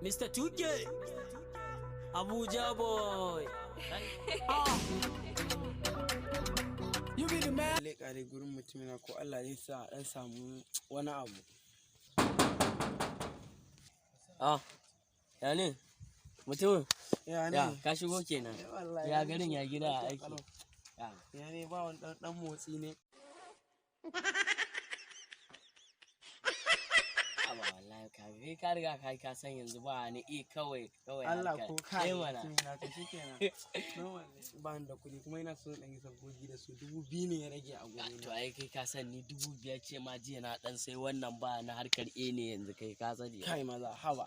Mr. 2K Abuja boy. You be the man. Leƙa dai gurin mutumina ko Allah zai sa a ɗan samu wani abu. Ah, ya ne? Mutumin? Ya ne? Ya, ka shigo kenan. Wallahi. Ya garin ya gida a aiki. Ya. Ya ne ba wani ɗan motsi ne. Aba wallahi ka kai ka riga ka ka san yanzu ba ni i kawai kawai Allah harkar. ko kai Eh mana. mutumina to shikenan. Normal ne. Ba ni da kuɗi kuma ina so in ɗan yi sabgogi da su 2000 ne ya rage a To gurina. ai kai ka san ni 5000 ce ma jiya na ɗan sai wannan ba na harkar E ne yanzu kai ka sani. Kai maza haba.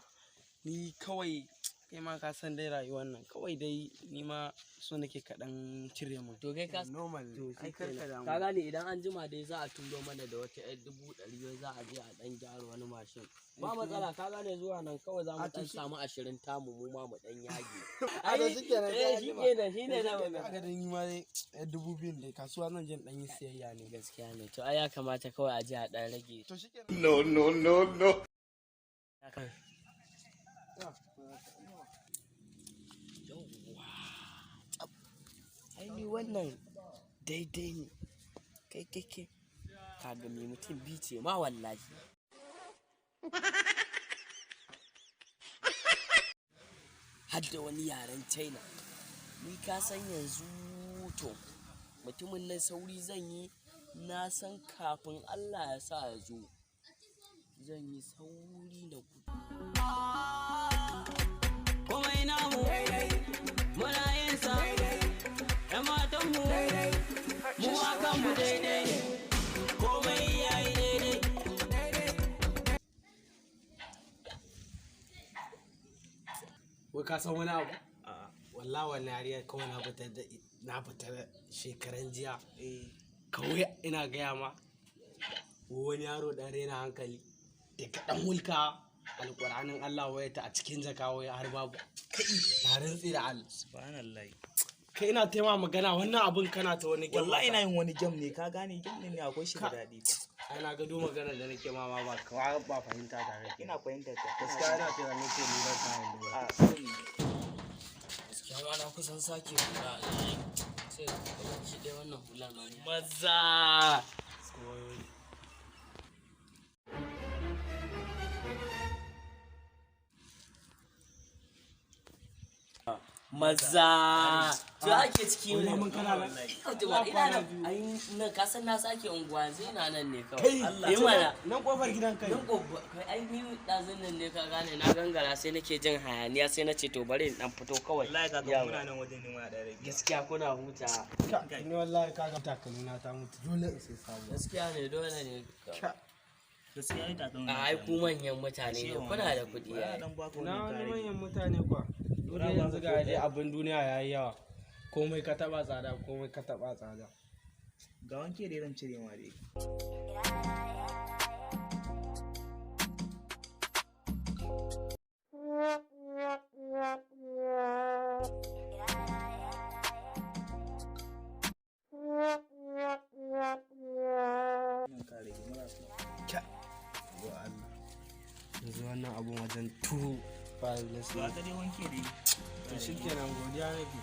Ni kawai kai ma ka san dai rayuwar nan kawai dai ni ma so nake kaɗan cire mun. To kai ka Normal to ai kar ka shikenan. damu. Ka gane idan an jima dai za a turo mana da wata yar 100,000 wai za a je a ɗan gyara wani mashin. Ba matsala ka gane zuwa nan kawai za mu A to ɗan shi- samu 20 tamu mu ma mu ɗan yage. A to shikenan sai eh an jima. shikenan shine na magana. Kaga dai ni ma dai yar 2000 dai kasuwa zan je in ɗan yi siyayya ne. Gaskiya ne to ai ya kamata kawai a je a ɗan rage. To shikenan. No, no, no, no. Yawwa. Tsaf. Ai ni wannan daidai ne. Kai kai kai. Kaga me mutum bi ce ma wallahi. Har da wani yaren China. Ni ka san yanzu to mutumin nan sauri zan yi na san kafin Allah ya sa ya zo. Zan yi sauri na gudu. Komai namu muna yin sa, ‘yan matanmu mu kanmu daidai, komai yayi daidai. Wai ka san wani abu? Wallahi wannan yariyar kawai na fitar da na fita shekaran jiya. Kawai ina gaya ma wani yaro ɗan rena hankali daga ɗan wulka alƙur'anin Allah wayarta a cikin jaka waya har babu. Kai na rantsi da Allah. Subhanallah. Kai ina taima magana wannan abun kana ta wani game. Wallahi ina yin wani game ne ka gane game ne akwai shi da daɗi. Ai na ga duk maganar da nake ma ma ba ka ba fahimta ta kake. Ina fahimtar ta. Gaskiya ina tunanin ce ni zan kawo lura. A sani. Gaskiya ma na kusan sake hula sai gabaki ɗaya wannan hular ma ni. Maza! Maza! To ake ciki Wai mun kana nan? Ina nan. Ai na ka san na sake unguwa zai na nan ne kawai. Kai Eh mana. Nan kofar gidan kai. Nan ko kai ai ni ɗazun nan ne ka gane na gangara sai nake jin hayaniya sai na ce to bari in dan fito kawai. Wallahi ka ga Yawa. muna nan wajen ne muna ɗan rage. Gaskiya kuna huta. Ni wallahi kaga takalmi na ta mutu dole in sai sabuwa. Gaskiya ne dole ne. Gaskiya ita kan. A ai ku manyan mutane ne kuna da kuɗi ai. Dan baka Na wannan wani kare. manyan mutane kuwa. Dole yanzu ga dai abin duniya ya yi yawa. Komai ka taɓa tsada, komai ka taɓa tsada. Ga wanke dai zan cire ma dai. Nan ka rage mara su. Ka. Wa Allah. Yanzu wannan abun wajen 2,500 na Ba siya. ka dai wanke dai. To shikenan godiya nake.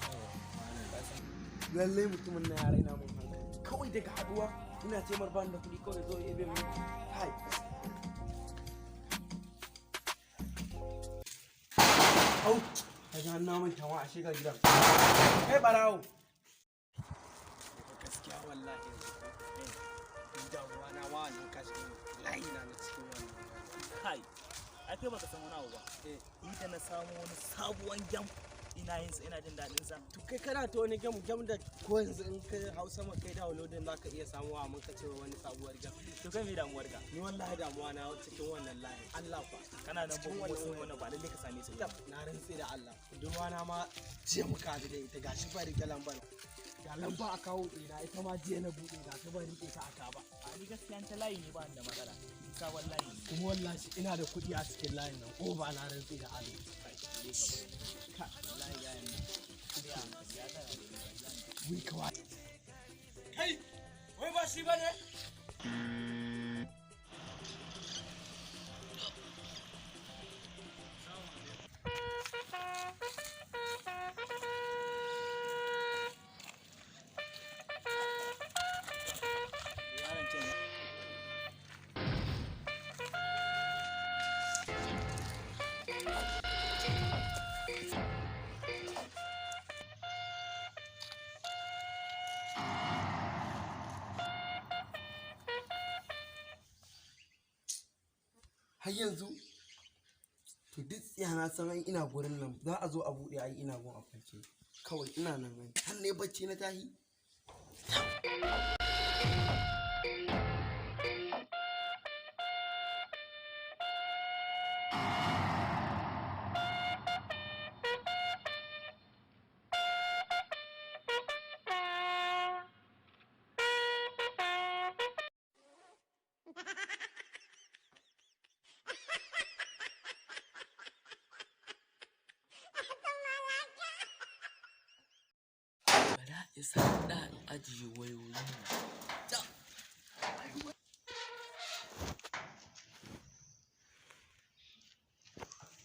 Lallai mutumin na ya raina mun hankali. Kawai daga haduwa ina ce mar bani da kuɗi kawai zo ya ebe mun. Hai. Au, ka ji an naman tawa a shiga gidan. Kai barawo. Gaskiya wallahi yanzu ni damuwa na ma wannan kashi layi na na cikin wannan. Kai. Ai kai baka san wani abu ba. Eh. Ni da na samu wani sabuwan game ina yin sa ina jin daɗin sa. To kai kana ta wani gam gam da ko yanzu in ka hau sama kai downloading za ka iya samuwa amma ka ce wani sabuwar gam. To kai me damuwar ka? Ni wallahi damuwa na cikin wannan layin. Allah fa. Kana nan Cikin ba wannan wasu wayar. wannan ba lalle ka same su ba. Tab, na rantse da Allah. Budurwa na ma jiya muka haɗu da ita gashi ba rike lambar. Ga lamba a kawo ɗina ita ma jiya na buɗe gashi ban rike ta aka ba. A ni gaskiya ta layi ne ba ni da matsala. Ni sabon layi ne. Kuma wallahi ina da kuɗi a cikin layin nan ko ba na rantse da Allah. Ka wallahi ga nan. Wai kawai. Kai, wai ba shi bane? Har yanzu to duk tsiya na san ai ina gurin nan za a zo a buɗe ai ina gun a kwance. Kawai ina nan ai. Har ne bacci na tahi. Bara isa da in ajiye wayoyin nan. Ta.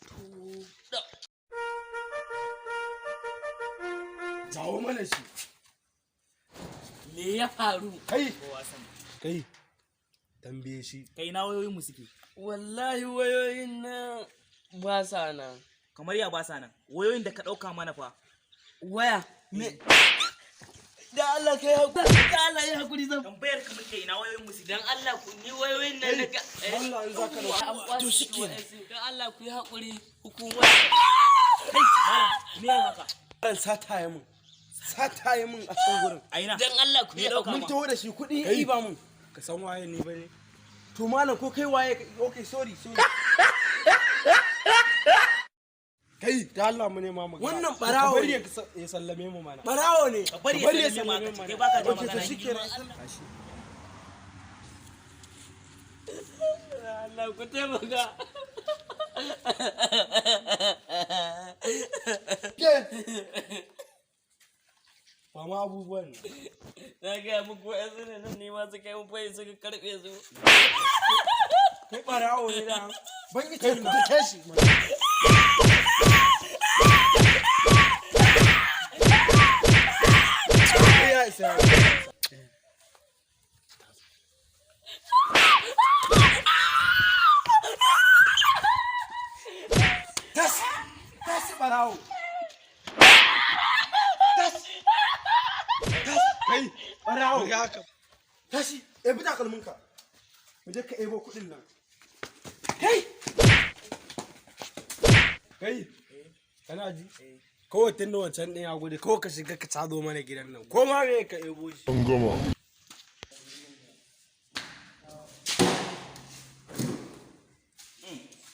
To, da. Jawo mana shi. Me ya faru? Kai. Kowa sani. Kai. Tambaye shi. Kai na wayoyin mu suke. Wallahi wayoyin nan ba sa nan. Kamar ya ba sa nan. Wayoyin da ka ɗauka mana fa. Waya me? Da Allah kai hakuri, da Allah ya hakuri zan. Tambayar ka muke ina wayoyin mu suke. Dan Allah ku ni wayoyin nan daga Allah in zaka dauka. To shikenan. Dan Allah ku yi hakuri hukumar. Kai, malam, me ya haka? Ran sata ya mun. Sata ya mun a can gurin. A ina? Dan Allah ku yi Me ɗauka hakuri. Mun taho da shi kuɗi ya ɗiba mun. Ka san waye ni bane? To malam ko kai waye okay sorry sorry. Kai, da Allah mu nema magana. Wannan Ka barawo bari ne. ya sallame mu mana. Barawo ne. Ka bari ya sallame mu aka ce, kai baka jin Okay to magana. shikenan. Allah ku taimaka. Ba ma abubuwan nan. Na gaya muku wa'yansu ne nan nema suka yi mun fayi suka karɓe su. Kai barawo ne da. Ban yi Kai ku dake shi mana. Kai ya isa. Tas tas barawo. Tas tas Kai, barawo. ya haka. Tashi ebi takalminka. Mu je ka ebo kuɗin nan. Kai Kai. Kana ji? Kawai tun da wancan ɗin ya gudu, kawai ka shiga ka cazo mana gidan nan. Ko ma me ka ebo shi.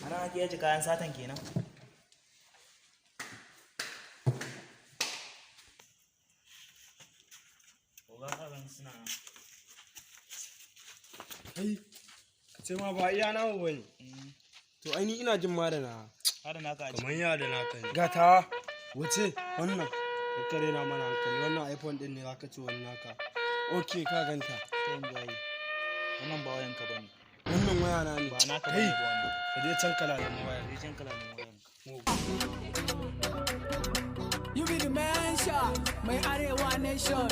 Ana ake yaji kayan satan kenan. Oga kagan suna nan. Kai, ka ce ma ba iya namu bane. To ai ni ina jin ma da na. Har naka a ciki. Kamar ya da naka ne. Gatawa wace wannan. Ka rena mana hankali, wannan iPhone ɗin ne zaka ci wani naka. Okay ka ganta. Kai gayi. Wannan ba wayanka bane. Wannan waya na ne. Ba naka Kai. bane ba wannan. Ka je can kala da waya. Kai can kala ne wayanka. You be the man shot, my Arewa nation.